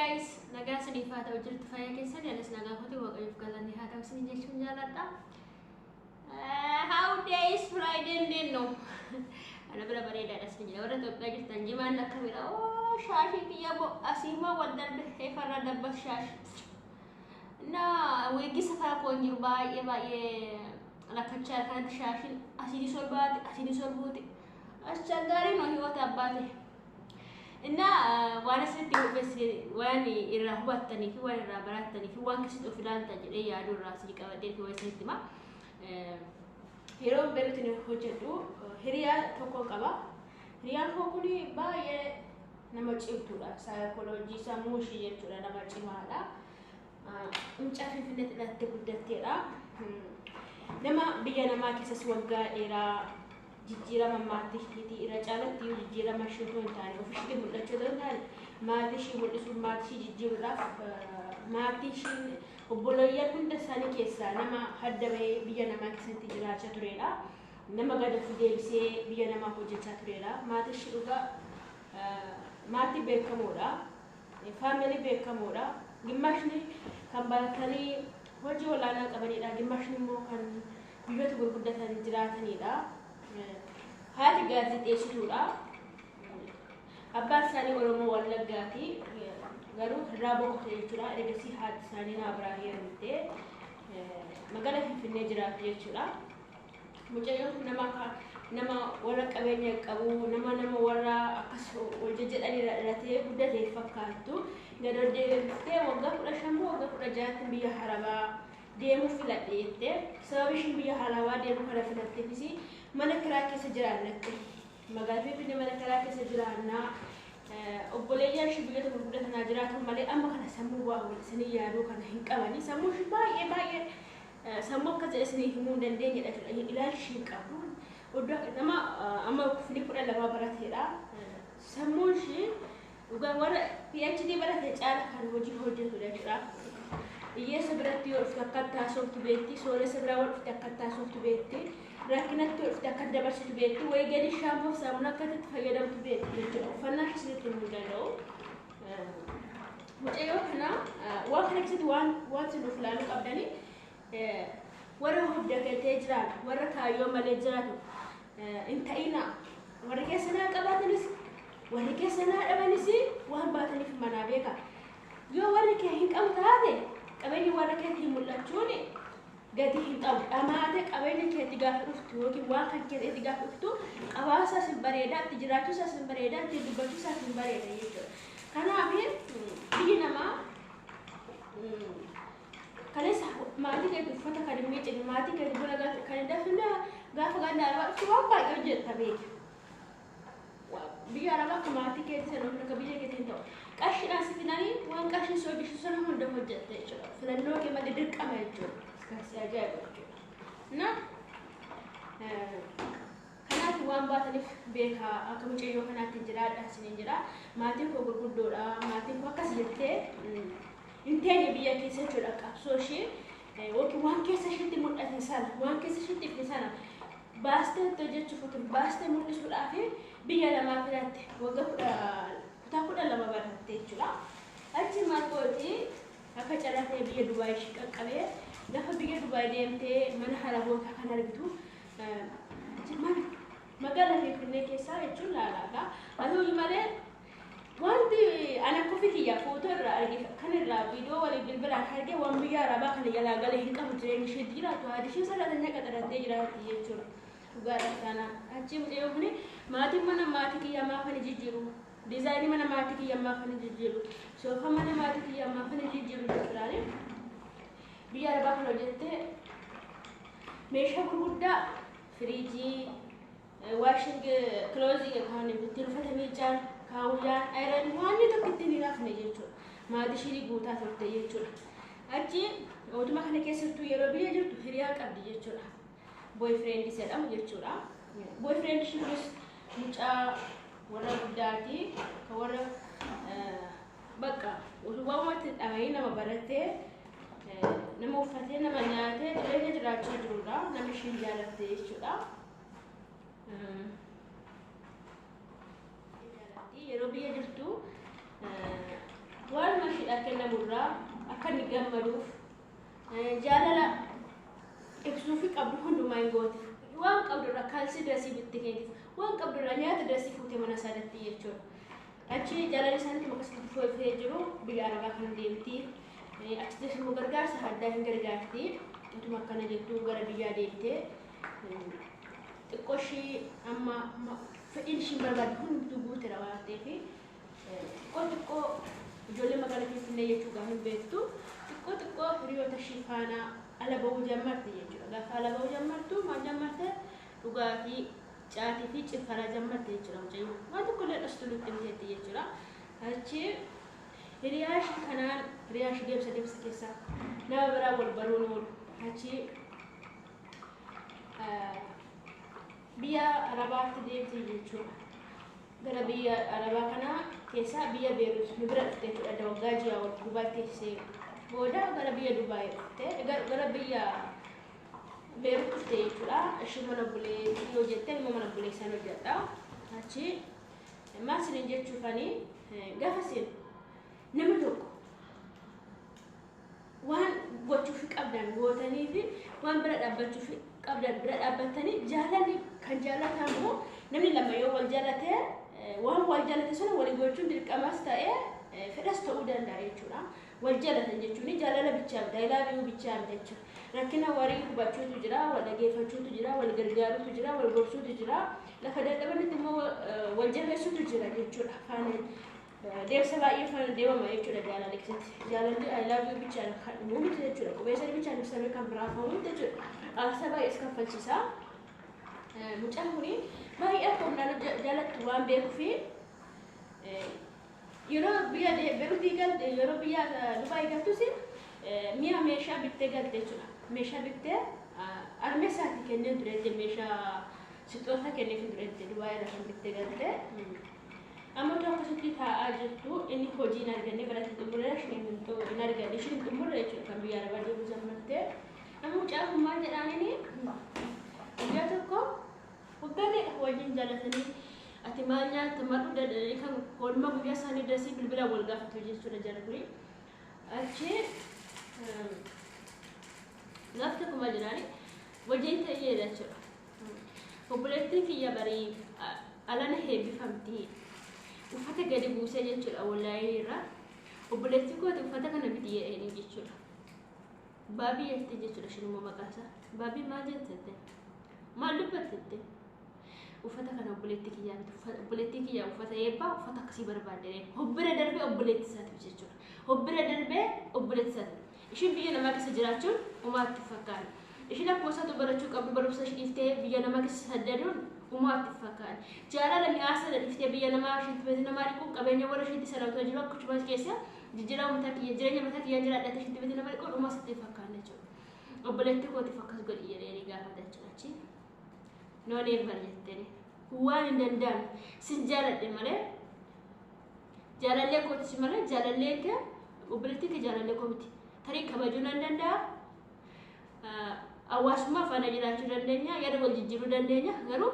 Guys, nagaa isiniif haa ta'u. Jirtu fayyaa keessan? Anis nagaa kooti, Waaqayyoof galanni haa ta'u isin jechuun jaalladha. How day is Friday እንዴት ነው? Ana bira bareedaadha isin jedha. Warra Itoophiyaa jirtan jimaan akkamidha? Oo, shaashii kiyya bo asiimaa wal darbe heefarra dabbas shaashi. እና wiigii safara koo hin jiru, baay'ee baay'ee rakkachaa kanatti shaashiin asiinis ol baate, asiinis ol buute. አስቸጋሪ ነው ህይወት አባቴ። እና waan asirratti hubesse, waan irraa hubattanii fi waan irraa barattanii fi waan keessatti of ilaaltan jedhee yaaduu irraa isin qabadhee fi waan isinitti hima. Yeroo Beeruutiin hojjedhu hiriyaa tokko qaba. Hiriyaan koo kun baay'ee nama cimtuudha. Saayikooloojii sammuu ishii jechuudha, nama cimaadha. Mucaa Finfinneetti dhalattee guddatteedha. Nama biyya namaa keessas waggaa dheeraa jijjiirama maatii isheetii irra caalatti jijjiirama ishee otoo hin taane, of isheetii mul'achuu otoo hin taane, maatii ishee mul'isuun, maatii ishee jijjiiruudhaaf, maatii ishee obboleeyyan hunda isaanii keessaa nama hadda bahee biyya namaa keessatti jiraachaa turedha. Nama gad of deebisee biyya namaa hojjechaa turedha. Maatii ishee dhugaa maatii beekamoodha. Family beekamoodha. Gimmaashni kan baratanii hojii olaanaa qabanidha. Gimmaashni immoo kan biyyoota gurguddatan jiraatanidha. Haati gaazexeessituudha. Abbaan isaanii Oromoo Wallaggaati. Garuu irraa boqote jechuudha. Ergasii haati isaanii naa biraa heerumtee magaalaa Finfinnee jiraatu jechuudha. Mucayyoon kun nama warra qabeenya qabu, nama warra akkas wal jejjedhanii dhalatee guddatee fakkaattu. Gad ol deebiftee waggaa 15 moo waggaa 16tti biyya Arabaa deemuu filadhe jettee. Sababi ishiin biyya Arabaa deemuu kana filatteefis mana kiraa keessa jiraannatte. Magaalaa Finfinnee mana kiraa keessa jiraannaa. Obboleeyyan ishii biyyoota gurguddatanaa jiraatu malee amma kana sammuu waa isinii yaaduu kana hin qabani. Sammuu ishii baay'ee baay'ee sammuu akka jedhe isinii himuu hin dandeenyedha jechuudha. Ilaalchi ishii qabu. Oddoo nama amma kufilii 12 barateedha. Sammuun ishii dhugaa warra PhD barate caala kan hojii hojjetudha jechuudha. Hiyyeessa biratti yoo dhufte akka haasoftu beekti, sooressa biraa yoo dhufte akka haasoftu beekti, rakkinatti yoo dhufte akka dabarsitu beekti, wayii gadi shaampoo fi saamunaa akka itti fayyadamtu beekti jechuudha. Uffannaa ishee isinitti himuu danda'u. Mucayyoo kana waan kana keessatti waan isin of ilaaluu qabdanii, warra of dagatee jiraatu, warra kaayyoo malee jiraatu hin ta'ina. Warri keessa naa qabaatanis, warri keessa naa dhabanis waan baataniif manaa beeka. Yoo warri kee hin qabu taate, qabeenyi warra keetii mul'achuun gatii hin qabu. Dhamaatee qabeenya keetti gaafa dhuftu yookiin waan kan keetti gaafa dhuftu qabaasaas hin bareeda, itti jiraachuusaas hin bareeda, ittiin dubbachuusaas hin bareeda jechuudha. Kanaaf biyyi namaa kaleessa maatii keetti uffata kan hin miicine, maatii keetti buna kan hin danfine, gaafa ganda Arabaa dhuftu waan baay'ee hojjetta beeki. Biyya Arabaa akka maatii keetti sana akka biyya keetti hin ta'u. Qarshiidhaan si filanii waan qarshiin si hojjechiisu sana hunda hojjetta jechuudha. Filannoo kee malee dirqama jechuudha. Kan si ajaa'ibu jechuudha. Na kanaaf waan baataniif beekaa, akka mucayyoo kanaatti jiraadha isiniin jira. Maatiin koo gurguddoodha. Maatiin koo akkas jettee hin teenye biyya keessa jechuudha. Qabsoo ishee yookiin waan keessa isheetti mul'ate sana, waan keessa isheetti ifte sana baastee itti hojjechuuf yookiin baastee mul'isuudhaaf biyya namaa filatte. Waggaa kutaa 12 baratte jechuudha. Achi maal gooti? Akka carraa ta'e biyya Dubaay ishee qaqqabee, gaafa biyya Dubaay deemtee mana harabootaa kan argitu mana magaalaa Finfinnee keessaa jechuun laalaadha. Haa ta'u malee wanti ana kofi kiyya footoo irraa arge, kan irraa viidiyoo walii bilbilaan arge, waan biyya Arabaa kana jalaa galee hin qabu. Jireenya ishee jiraatu haati ishee sarratanya qaxarattee jiraatti jechuudha. Dhugaadha taanaan. Achi mucayyoo kuni maatiin mana maatii kiyya maaf ani jijjiiru? Diizaayinii mana maatii kiyya maaf ani jijjiiru? Soofaa mana maatii kiyya maaf ani jijjiiru jechuudhaani. Biyya Arabaa kana hojjettee meeshaa gurguddaa, firiijii, washing clothing, kan ittiin uffata miiccan, kaawuyyaan, iron, waan tokko ittiin hin hafne jechuudha. Maatii ishii guutaa turte jechuudha. Achi mootummaa kana keessattuu yeroo biyya jirtu hiriyaa qabdi jechuudha. Boyfriend jedhamu jechuudha. Boyfriend ishii kunis mucaa warra guddaati. Kan warra bakka waamatti dhamanii nama baratee, nama uffatee, nama nyaatee jireenya jiraachaa jirudha. Nama ishiin jaalatte jechuudha. Yeroo biyya jirtu Waan isheedhaaf kennamurraa akka inni gammaduuf jaalala ibsuufi qabdu hundumaa hin gootiif. Waan qabdurraa kaalsii dasii bitti kenniif. Waan qabdurraa nyaata dasii fuutee mana isaatti jechuudha. Achi jaalala isaaniitti akkasitti fufee jiru biyya Arabaa kana deemti. Achittis immoo gargaarsa addaa hin gargaarti. Utuma akkana jettuu gara biyyaa deemtee xiqqoo ishii amma fedhiin ishiin barbaaddu hundumtuu guuteera waan ta'eef, xiqqoo xiqqoo ijoollee magaalaa Finfinnee jechuu gaafa hin beektu, xiqqoo xiqqoo hiriyoota ishii faana ala bahuu jammarte jechuudha. Gaafa ala bahuu jammartu maal jammarte? Dhugaatii, caatii fi ciffaraa jammarte jechuudha mucayyoo. Waan tokko illee dhostu nutti himteetti jechuudha. Achi hiriyaa ishii kanaan, hiriyaa ishii deemsa deemsa keessaa nama biraa wal baruun oolu. Achi biyya Arabaatti deemte jechuudha. Gara biyya Arabaa kana keessaa biyya Beerut nu bira dhufte jechuudha. Waggaa 6 ol Dubaay teessee booda gara biyya Dubaay dhufte, gara biyya Beerut dhufte jechuudha. Ishii mana obboleettii hojjette, immoo mana obboleessaan hojjedha. Achi maal isiniin jechuufani, gaafa isin nama tokko waan gochuuf qabdan gootanii fi waan bira dhaabbachuuf qabdan bira dhaabbattanii, jaalalli kan jaalatamu namni lama yoo wal jaalate, waan wal jaalate sana walii gochuun dirqamas ta'ee fedhas ta'uu danda'a jechuudha. Wal jaalatan jechuun jaalala bichaa miti, I love you bichaa miti jechuudha. Rakkina warii hubachuutu jira, wal dhageeffachuutu jira, wal gargaaruutu jira, wal gorsuutu jira, lafa dadhabanitti immoo wal jabeessuutu jira jechuudha. Faana deemsa baay'ee faana deemama jechuudha jaalala keessatti. Jaalalli I love you bichaan kan dhumu miti jechuudha. Qubee sadii bichaan ibsamee kan biraa hafamu miti jechuudha. Aarsaa baay'ees kaffalchiisa. Mucaan kuni baay'ee akka humnaan jaalattu waan beekuufi yeroo biyya Beeruutii galte, yeroo biyya Dubaay galtus mi'a meeshaa bittee galte jechuudha. Meeshaa bittee harmee isaatii kennee turetti, meeshaa sixoota kenneef turetti Dubaay irraa kan bittee galte. Amma otoo akkasitti taa'aa jirtu inni hojii hin arganne, baratee xumuree isheen hin arganne, isheen hin xumurre jechuudha kan biyya Arabaa deemuu jammartee. Amma mucaan kun maal jedhaanini, guyyaa tokko waggaa meeqa wajjin jaalatanii, ati maal nyaatta, maal dhugda, kan oolmaa guyyaa isaanii dasii bilbila wal gaafatu jechuudha jara kuni. Achi gaaf tokko maal jedhaani, wajjin ta'ee jechuudha. Obboleettiin kiyya barii alana heebbifamti. Uffata gadi buusee jechuudha wallaayii irraa. Obboleettii kooti uffata kana biti jedhanii jechuudha. Baabii jettee jechuudha isheen immoo maqaa isaa. Baabii maal jette? Maal dubbatte? Uffata kana obboleettii kiyyaa miti. Obboleettii kiyyaa uffata eebbaa uffata akkasii barbaadde. Hobbira darbee obboleettii isaatiif jechuudha. Hobbira darbee obboleettii isaatiif. Isheen biyya namaa keessa jiraachuun umaatti fakkaata. Isheen akkuma isaatu barachuu qabdu barumsa ishee dhiiftee biyya namaa keessa saddaduun umaatti fakkaata. Jaalala mi'aa sana dhiiftee biyya namaa isheetti beektu namaa dhiquun, qabeenya warra isheetti sana otoo jiru akkuma keessa jijjiirama mataa kiyya, jireenya mataa kiyyaan jiraadhate isheetti beektu nama dhiquun umaa sitti fakkaata jechuudha. Obboleettii kootiif akkas godhi jedhee gaafata jechuudha achi. No, never jetteen. Waan hin danda'amne, sin jaaladhe malee, jaalallee kootis malee, jaalallee kee, obboleettii kee jaalallee koo miti. Tarii kabajuu nan danda'a. Hawaasummaa faana jiraachuu dandeenya, yaada wal jijjiiruu dandeenya, garuu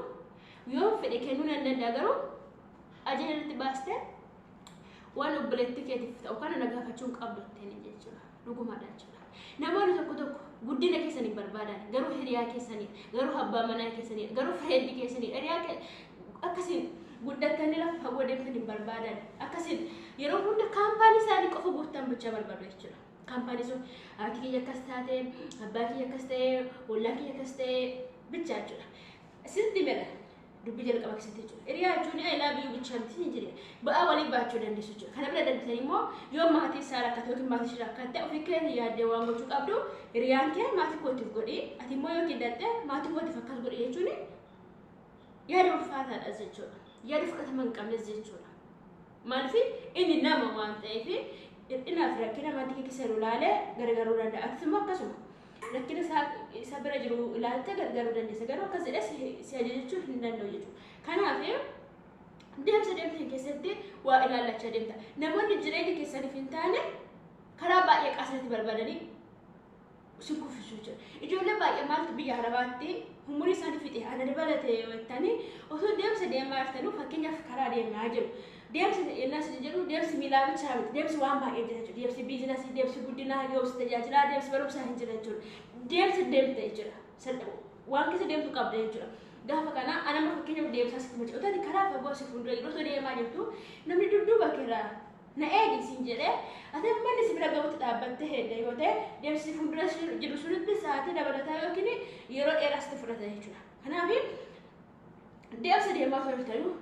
yoo fedhe kennuu nan danda'a, garuu ajaja irratti baastee waan obboleettii keetiif ta'u kana na gaafachuu hin qabdu jetteen jechuudha. Dhugumaadha jechuudha. Namoonni tokko tokko guddina keessanii barbaadan, garuu hiriyaa keessanii, garuu abbaa manaa keessanii, garuu friend keessanii, hiriyaa akkasiin guddattanii lafa fagoo deemtan hin barbaadan. Akkasiin yeroo hunda company isaanii qofa guuttan bichaa barbaadu jechuudha. Company sun haati kiyya akkas taate, abbaa kiyya akkas ta'e, ollaan kiyya akkas ta'e bichaa jechuudha. Sitti mela dubbii jalqaba keessatti jechuudha. Hiriyaa jechuun I love you bichaa miti hin jedhe. Ba'aa waliin baachuu dandeessu jechuudha. Kana bira darbitanii immoo yoo maatii isaa rakkate yookiin maatii ishee rakkatte, ofii kee yaaddee waan gochuu qabdu, hiriyaan kee maatii kootiif godhi, ati immoo yookiin dattee maatii kootiif akkas godhi jechuun yaada ulfaataadha jechuudha. Yaada fudhatama hin qabnes jechuudha. Maaliif? Inni nama waan ta'eef hir'inaa fi rakkina maatii kee keessa jiru ilaalee gargaaruu danda'a. Atis immoo akkasuma rakkina isa bira jiru ilaaltee gargaaruu dandeessa. Garuu akkas jedhee si ajajachuu hin danda'u jechuudha. Kanaaf deemsa deemtan keessatti waa ilaallachaa deemta. Namoonni jireenya keessaniif hin taane karaa baay'ee qaasatti barbaadanii si kuffisuu jechuudha. Ijoollee baay'ee maaltu biyya Arabaatti umurii isaanii fixe ana dabalate jettanii osoo deemsa deemaa jirtanuu, fakkeenyaaf karaa deemaa jiru. Deemsa Guddinaas jedhu deemsi miilaa bichaa miti. Deemsi waan baay'ee jira jechuudha. Deemsi biizinasii, deemsi guddinaa, deemsi tajaajilaa, deemsi barumsaa hin jira jechuudha. Deemsi deemta jechuudha. Waan keessa deemtu qabda jechuudha. Gaafa kana anama fakkeenyaaf deemsaa sitti macha. Otoo karaa fagoo si fuuldura yeroo deemaa jirtu namni dudduuba keerraa na eegi siin jedhee ati manni si bira gahutti dhaabbattee heedda yoo ta'e, deemsi fuuldura jiru sunitti sa'aatii dabalataa yookiin yeroo dheeraa sitti fudhata jechuudha. Kanaaf deemsa deemaa turtanuu,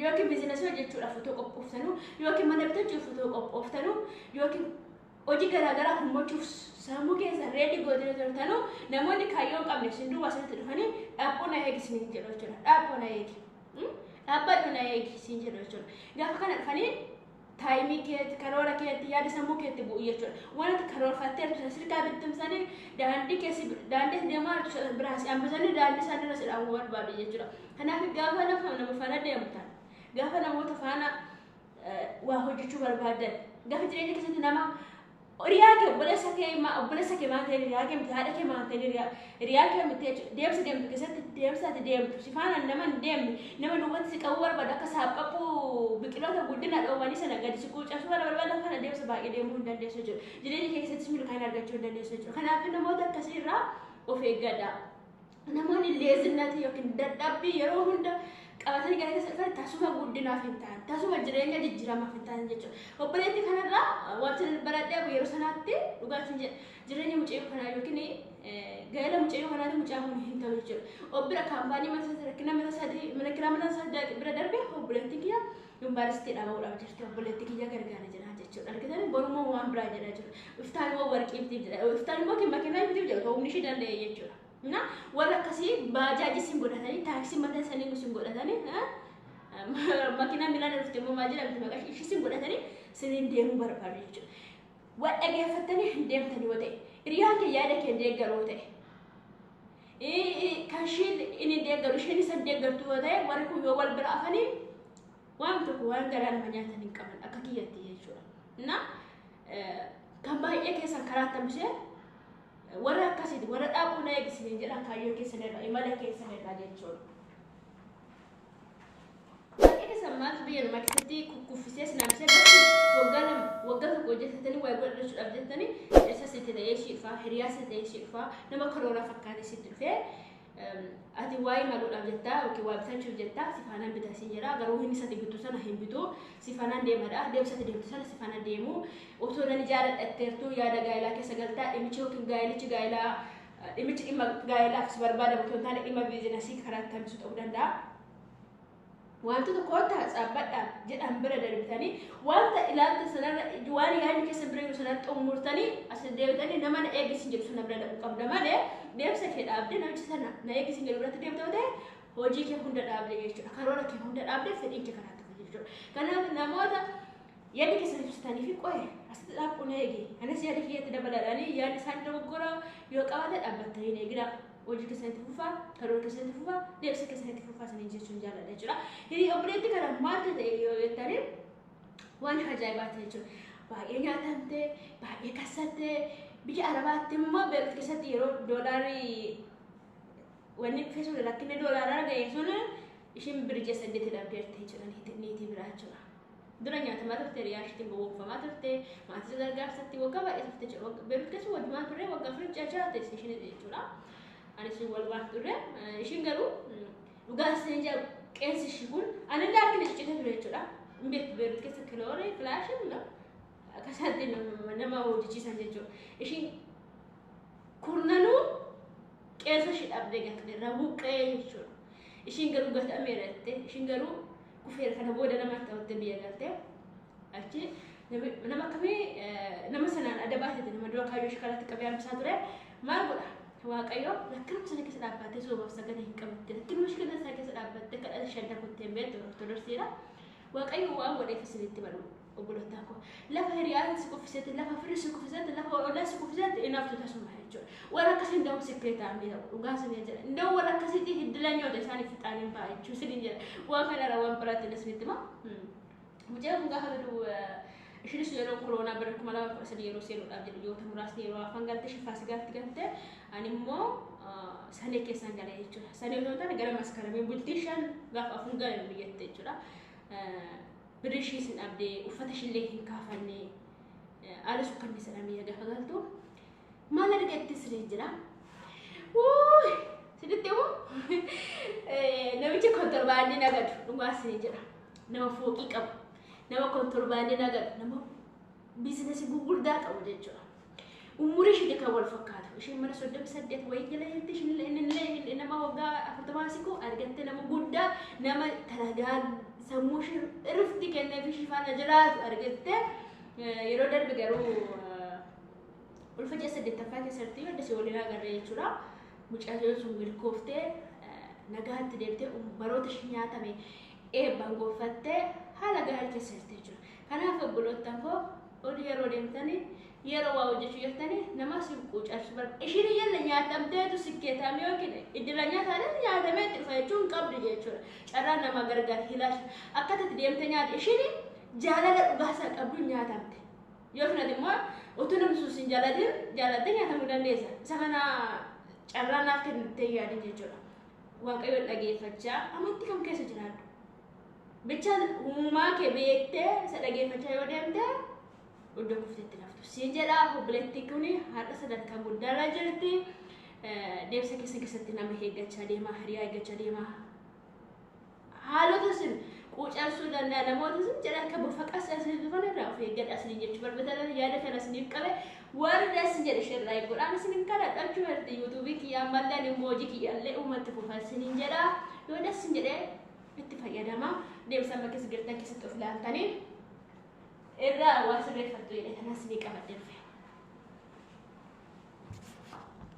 yookiin biizinasii hojjechuudhaaf otoo qophooftanu, yookiin mana bitachuuf otoo qophooftanu, yookiin hojii garaagaraa hummachuuf sammuu keessa ready gootanii turtanu, namoonni kaayyoo hin qabne isin duuba asirratti dhufanii dhaabboo na eegi isiniin jedhu jechuudha. Dhaabboo na eegi. Dhaabbadhu na eegi isin jedhu jechuudha. Gaafa kana dhufanii time keetti, karoora keetti, yaada sammuu keetti bu'u jechuudha. Waan ati karoorfatteertu sana sirkaa bittimsanii, daandii keessi daandii deemaa jirtu biraa si hambisanii daandii isaanii irra si dhaabuu barbaadu jechuudha. Kanaaf gaafa nama faana deemtan, gaafa namoota faana waa hojjechuu barbaadan, gaafa jireenya keessatti nama hiriyaa kee, obboleessa kee maan ta'e, hiriyaa kee miti, haadha kee maan ta'e, hiriyaa kee miti jechuudha. Deemsa deemtu keessatti, deemsa ati deemtu si faana nama hin deemne, nama duubatti si qabuu barbaadu, akka saaphaphuu biqiloota guddina dhoowwanii sana gadi si quucarsuu barbaadu kana deemsa baay'ee deemuu hin dandeessu jechuudha. Jireenya kee keessattis milkaa'ina argachuu hin dandeessu jechuudha. Kanaaf namoota akkasiirraa of eeggadha. Namoonni laziness yookiin dadhabbii yeroo hunda qabatanii gara keessa dhufan tasuma guddinaaf hin ta'an, tasuma jireenya jijjiiramaaf hin ta'an jechuudha. Obboleettii kanarraa wanti baradhee yeroo sanaatti dhugaatiin jedha, jireenya mucayyoo kanaa yookiin gaa'ela mucayyoo kanaatti mucaan kun hin ta'u jechuudha. Obbira kaampaanii mataa isaatii, rakkina mataa isaatii, mana kiraa mataa isaatii bira darbee obboleettiin kiyya yuunivarsiitii dhabamuudhaaf jirti. Obboleettii kiyya gargaara jira jechuudha. Argitanii, borummoo waan biraa jedha jechuudha. Iftaan immoo warqii bitiif jedha. Iftaan immoo makiinaa bitiif jedha. Humni ishee danda'e jechuudha. Na warra akkasii baajaajii sin godhatanii, taaksii mataa isaanii sin godhatanii, makiinaa miilaan dhufte immoo maal jedhamti maqaa ishii, sin godhatanii siniin deemuu barbaadu jechuudha. Waan dhageeffattanii hin deemtan yoo ta'e, hiriyaan kee yaada kee deeggaru yoo ta'e, kan ishiin inni deeggaru isheen isa deeggartu yoo ta'e, warri kun yoo wal bira afanii waan tokko waan garaa nama nyaatan hin qaban akka kiyyatti jechuudha. Na kan baay'ee keessan karaa hambisee warra akkasiiti, warra dhaabuu na eegisanii jedhan kaayyoo keessan irraa, imala keessan irraa jechuudha. Baay'ee keessan maaltu biyya namaa keessatti kukkuffisee sinaamsee? Gaafa waggaa 2, waggaa 1 hojjetatanii waa godhachuudhaaf jettanii, dhirsa sitti ta'ee ishii dhufaa, hiriyaa sitti ta'ee ishii dhufaa, nama karoora fakkaate sitti dhufee, ati waa'ee maluudhaaf jettaa yookiin waa bitachuuf jettaa, si faanaan bitaa siin jedha. Garuu inni sati bitu sana hin bitu, si faanaan deemadha. Deemsa ati deemtu sana si faana deemu otoo nani jaaladhatteertu yaada gaa'elaa keessa galtaa. Dhimmichi yookiin gaa'elichi gaa'elaa, dhimmichi dhimma gaa'elaaf si barbaadamu otoo hin taane dhimma biizinasii karaa itti hambisu ta'uu danda'a. Wantoota kottaa dhaabbadhaa jedhan bira darbitanii, wanta ilaalta sanarra, waan yaadni keessan bira jiru sanarra xumurtanii as deebitanii nama na eegisiin jedhu sana bira dhaquu qabda malee, deemsa kee dhaabdee namicha sana na eegisiin jedhu biratti deemta yoo ta'e, hojii kee hunda dhaabde jechuudha. Karoora kee hunda dhaabdee fedhiin kee kanaatti hafa jechuudha. Kanaaf namoota yaadni keessan ibsitanii fi qo'e asitti dhaabbuu na eegi, anis yaada kiyyatti dabaladhaanii yaadni isaanii dogoggora yoo qabaate, dhaabbattanii na eegina. Hojii keessanitti fufaa, karoora keessanitti fufaa, deemsa keessanitti fufaa isiniin jechuun jaalladha jechuudha. Hirii obboleetti kana maaltu ta'e yoo jettanii, waan ajaa'ibaati jechuudha. Baay'ee nyaatamte, baay'ee kassatte. Biyya Arabaatti immoo Beerut keessatti yeroo doolaarri wanni dhufe sun, rakkinni doolaaraa ga'e sun, ishiin birija 8 dhabdeerti jechuudha, niitii biraa jechuudha. Dura nyaatamaa turte, hiriyaa ishiitiin gowwoomfamaa turte, maatii gargaarsatti waggaa baay'ee turte jechuudha. Beerut keessa wajjumaan turre, waggaa 4 jechaa ta'e ishiin jechuudha. Ani ishiin wal waan turre, ishiin garuu dhugaa isin jedhu, qeensi ishii kun anillee harki ciccite ture jechuudha. Hin beektu, Beerut keessa kiloorii filaashin akkasatti nama hojjechiisan jechuudha. Ishiin kurnanuu qeensa ishii dhabdee galte, rabuqqee jechuudha. Ishiin garuu gatameera jettee, ishiin garuu kufeera, kana booda nama ta'utti biyya galte. Achi nama akkamii nama sanaan adda baasete, nama dura kaayyoo ishee karaatti qabee hambisaa ture. Maal godha? Waaqayyo rakkinuma sana keessa dhaabbattee soomaaf sagada hin qabatte. Rakkinuma ishee sana keessa dhaabbattee kadhata shadda kuttee hin beektu, Ortodoksiidha. Waaqayyo waan godheef isinitti balu, obbolootaa koo. Lafa hiriyaan si kuffisetti, lafa firri si kuffisetti, lafa ollaan si kuffisetti inaaftu tasuma jechuudha. Warra akkasii hin sikkee ta'anii ta'u, dhugaa isin jedha. Nda'u warra akkasiitti hiddilanyoota isaanii fixaanii ba'a jechuudha isin jedha. Waan kanarra waan biraatti isinitti hima. Mucaan kun gaafa bidu ishiinis yeroo koronaa bara 2013 yeroo seenuudhaaf jedhu ji'oota muraasni yeroo hafan galte, ishee Faasigaatti galte, ani immoo sanee keessaan galee jechuudha. Sanee osoo hin taane gara Maskaramee bultii 5 gaafa afun galan biyyatti jechuudha. Birri ishiis hin dhabde, uffata ishiillee hin kaafanne, haala sukkanneessadhaan biyya gaafa galtu maal argatti siree jira. Wuuy! Sinitti himu namichi kontorbaandii nagadu dhugaa isin jedha. Nama fooqii qabu, nama kontorbaandii nagadu, nama biizinasii gurguddaa qabu jechuudha. Umurii ishiitti kan wal fakkaatu. Isheen mana 38 wayii jala jirti. Isheen innillee nama waggaa 40 siqu argattee nama guddaa, nama talagaa sammuu ishee irfti kenneef ishii faana jiraatu argattee. Yeroo darbe garuu ulfa ji'a saddeettaffaa keessatti adda si waliin agarre jechuudha. Mucayyoon sun milkooftee nagaatti deebitee baroota ishii nyaatame eebbaan gonfattee haala gaarii keessa jirti jechuudha. Kanaaf obboloottan koo, ol yeroo deemtanii, yeroo waa hojjechuu jirtanii, nama si quucarsu barbaada. Ishiin iyyalla nyaatamteetu sikkeetamee yookiin iddila nyaataan nyaatamee itti dhufa jechuun qabdu jechuudha. Carraa nama gargar hilaasha. Akka tati deemte nyaate, ishiin jaalala dhugaasaa qabdu nyaatamte. Yoo finate immoo utuu namni sun sin jaalatin jaalattee nyaatamuu dandeessa. Isa kana carraa naaf kennitee yaadin jechuudha. Waaqayyoon dhageeffachaa amantii kam keessa jiraadhu. Bicha uumaa kee beektee isa dhageeffachaa yoo deemte iddoo kufteetti laftu. Siin jedha, obboleettiin kun har'a sadarkaa guddaarra jirti. Deemsa keessa keessatti nama eeggachaa deemaa, hiriyaa eeggachaa deemaa. Haalota sin quucarsuu danda'a, namoota sin jedha akka bofa qas isin dhufan irraa of eeggadha isin jechuu barbaadan. Yaada kana isiniif qabe, warra isin jedhe share like godhaan isinin kadhadha jechuudha. Yuutuubii kiyyaa mallaan immoo hojii kiyyaallee uummatti fufa isinin jedha. Yoo isin jedhe itti fayyadama. Deemsa amma keessa jirtan keessatti of ilaaltanii irraa waa sirreeffattu jedhe kanas ni qabadhe dhufe.